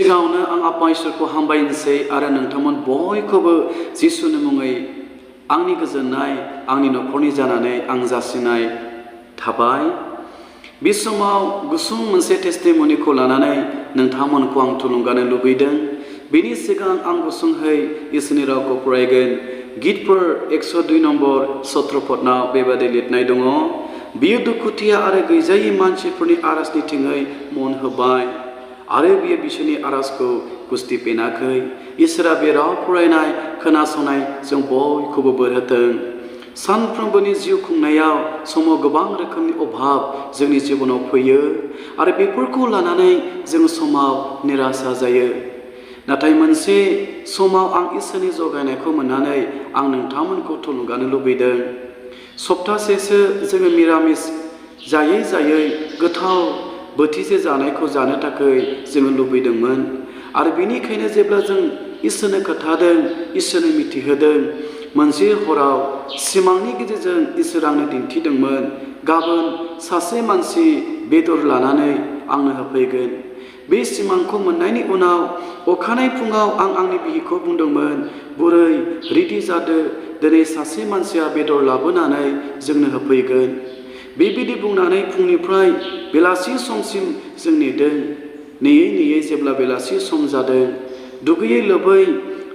सिगाङावनो आं आफा इसोरखौ हामबायनोसै आरो नोंथांमोन बयखौबो जिसुनि मुङै आंनि गोजोननाय आंनि न'खरनि जानानै आं जासिनाय थाबाय। बे समाव गुसुं मोनसे टेस्टिमनिखौ लानानै नोंथांमोनखौ आं थुलुंगानो लुबैदों। बेनि सिगां आं गुसुंहै इसोरनि रावखौ फरायगोन। गितफोर 102 नम्बर सत्रपदनाव बेबादि लिरनाय दङ। बियो दुखुथिया आरो गैजायै मानसिफोरनि आरजनि थिङै मन होबाय आरो बियो बिसोरनि आरजखौ गुसथि पेनाखै। इसोरा बे राव फरायनाय खोनासंनाय जों बयखौबो बोर होथों। सानफ्रोमबोनि जिउ खुंनायाव समाव गोबां रोखोमनि अभाब जोंनि जिबनाव फैयो आरो बेफोरखौ लानानै जों समाव निराशा जायो। नाथाय मोनसे समाव आं इसोरनि जगायनायखौ मोननानै आं नोंथांमोनखौ थुलुंगानो लुबैदों। सप्तासेसो जोङो मिरामिस जायै गोथाव बोथिसे जानायखौ जानो थाखाय जोङो लुबैदोंमोन आरो बेनिखायनो जेब्ला जों इसोरनो खोन्थादों, इसोरनो मिथिहोदों, मोनसे हराव सिमांनि गेजेरजों इसोर आंनो दिन्थिदोंमोन, गाबोन सासे मानसि बेदर लानानै आंनो होफैगोन। बे सिमांखौ मोननायनि उनाव अखानायै फुङाव आं आंनि बिहिखौ बुंदोंमोन, बुरै रेडि जादो, दिनै सासे मानसिया बेदर लाबोनानै जोंनो होफैगोन। बेबायदि बुंनानै फुंनिफ्राय बेलासि समसिम जों नेदों। नेयै जेब्ला बेलासि सम जादों, दुगैयै लोबै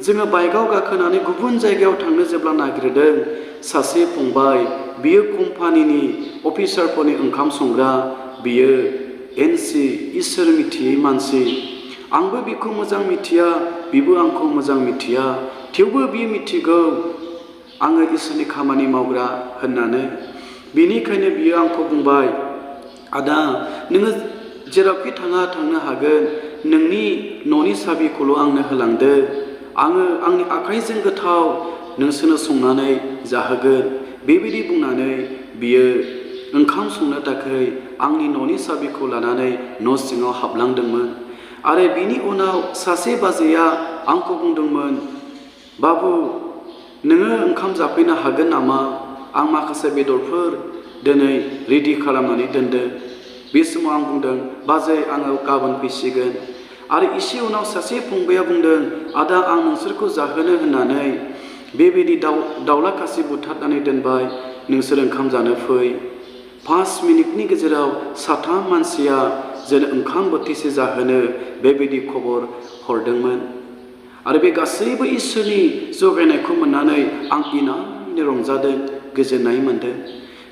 जोङो बाइकआव गाखोनानै गुबुन जायगायाव थांनो जेब्ला नागिरदों, सासे फंबाय, बियो कम्पानिनि अफिसारफोरनि ओंखाम संग्रा, बियो एनसि इसोर मिथियै मानसि। आंबो बिखौ मोजां मिथिया, बिबो आंखौ मोजां मिथिया, थेवबो बियो मिथिगौ आङो इसोरनि खामानि मावग्रा होननानै। बेनिखायनो बियो आंखौ बुंबाय, आदा नोङो जेरावखि थांनो हागोन, नोंनि न'नि साबिखौल' आंनो होलांदो, आङो आंनि आखाइजों गोथाव नोंसोरनो संनानै जाहोगोन। बेबायदि बुंनानै बियो ओंखाम संनो थाखाय आंनि न'नि साबिखौ लानानै न' सिङाव हाबलांदोंमोन आरो बिनि उनाव सासे बाजैया आंखौ बुंदोंमोन, बाबु नोङो ओंखाम जाफैनो हागोन नामा? आं माखासे बेदरफोर दिनै रेडि खालामनानै दोनदों। बे समाव आं बुंदों, बाजै आङो गाबोन फैसिगोन। आरो इसे उनाव सासे फंबाया बुंदों, आदा आं नोंसोरखौ जाहोनो होननानै बेबायदि दाउला खासि बुथारनानै दोनबाय, नोंसोर ओंखाम जानो फै। 5 मिनिटनि गेजेराव साथाम मानसिया जोंनो ओंखाम बोथिसे जाहोनो बेबायदि खबर हरदोंमोन आरो बे गासैबो इसोरनि जगायनायखौ मोननानै आं इनायनो रंजादों, गोजोननाय मोनदों।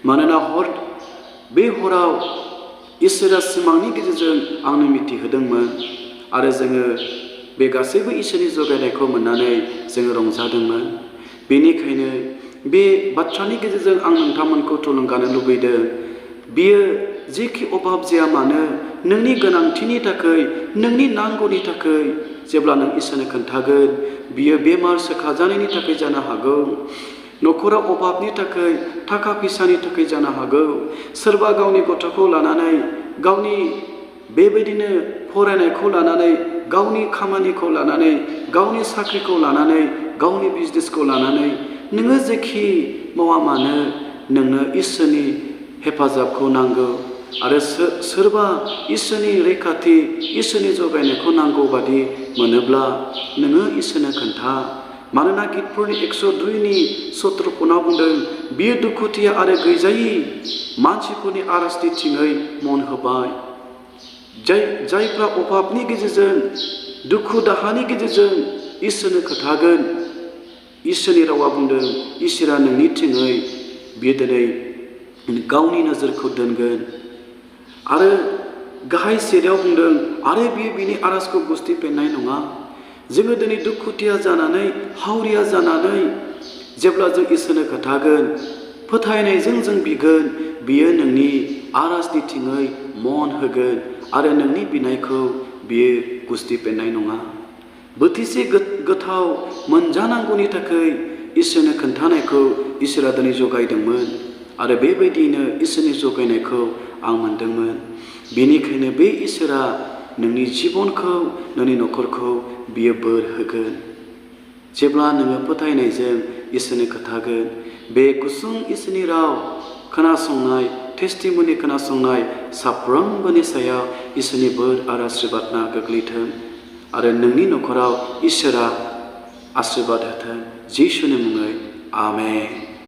मानोना बे हराव इसोरा सिमांनि गेजेरजों आंनो मिथिहोदोंमोन आरो जोङो बे गासैबो इसोरनि जगायनायखौ मोननानै जोङो रंजादोंमोन। बेनिखायनो बे बाथ्रानि गेजेरजों आं नोंथांमोनखौ थुलुंगानो लुबैदों, बियो जेखि अभाब जाया मानो, नोंनि गोनांथिनि थाखाय, नोंनि नांगौनि थाखाय जेब्ला नों इसोरनो खोन्थागोन, बियो बेमार सोखाजानायनि थाखाय जानो हागौ, न'खराव अभाबनि थाखाय, थाखा फैसानि थाखाय जानो हागौ, सोरबा गावनि गथ'खौ लानानै, गावनि बेबायदिनो फरायनायखौ लानानै, गावनि खामानिखौ लानानै, गावनि साख्रिखौ लानानै, गावनि बिजनेसखौ लानानै, नोङो जेखि मावा मानो नोंनो इसोरनि हेफाजाबखौ नांगौ आरो सोरबा इसोरनि रैखाथि, इसोरनि जगायनायखौ नांगौ बादि मोनोब्ला नोङो इसोरनो खोन्था। मानोना गितफोरनि 102नि सत्रपदनाव बुंदों, बियो दुखुथिया आरो गैजायै मानसिफोरनि आरजनि थिङै मन होबाय। जायफ्रा अभाबनि गेजेरजों, दुखु दाहानि गेजेरजों इसोरनो खोन्थागोन, इसोरनि रावा बुंदों, इसोरा नोंनि थिङै बियो दिनै गावनि नोजोरखौ दोनगोन। आरो गाहाय सेराव बुंदों, आरो बियो बिनि आरजखौ गुसथि पेन्नाय नङा। जोङो दिनै दुखुथिया जानानै, हावरिया जानानै जेब्ला जों इसोरनो खोन्थागोन, फोथायनायजों जों बिगोन, बियो नोंनि आरजनि थिङै मन होगोन आरो नोंनि बिनायखौ बियो गुसथि पेन्नाय नङा। बोथिसे गोथाव मोनजानांगौनि थाखाय इसोरनो खोन्थानायखौ इसोरा दिनै जगायदोंमोन आरो बेबायदियैनो इसोरनि जगायनायखौ आं मोनदोंमोन। बेनिखायनो बे इसोरा नोंनि जिबनखौ, नोंनि न'खरखौ बियो बोर होगोन। जेब्ला नोङो फोथायनायजों इसोरनो खोन्थागोन, बे गुसुं इसोरनि राव खोनासंनाय, टेस्टिमनि खोनासंनाय साफ्रोमबोनि सायाव इसोरनि बोर आरो आशीर्बादआ गोग्लैथों। आरो नोंनि न'खराव इसोरा आशीर्बाद होथों जिसुनि मुङै आमेन।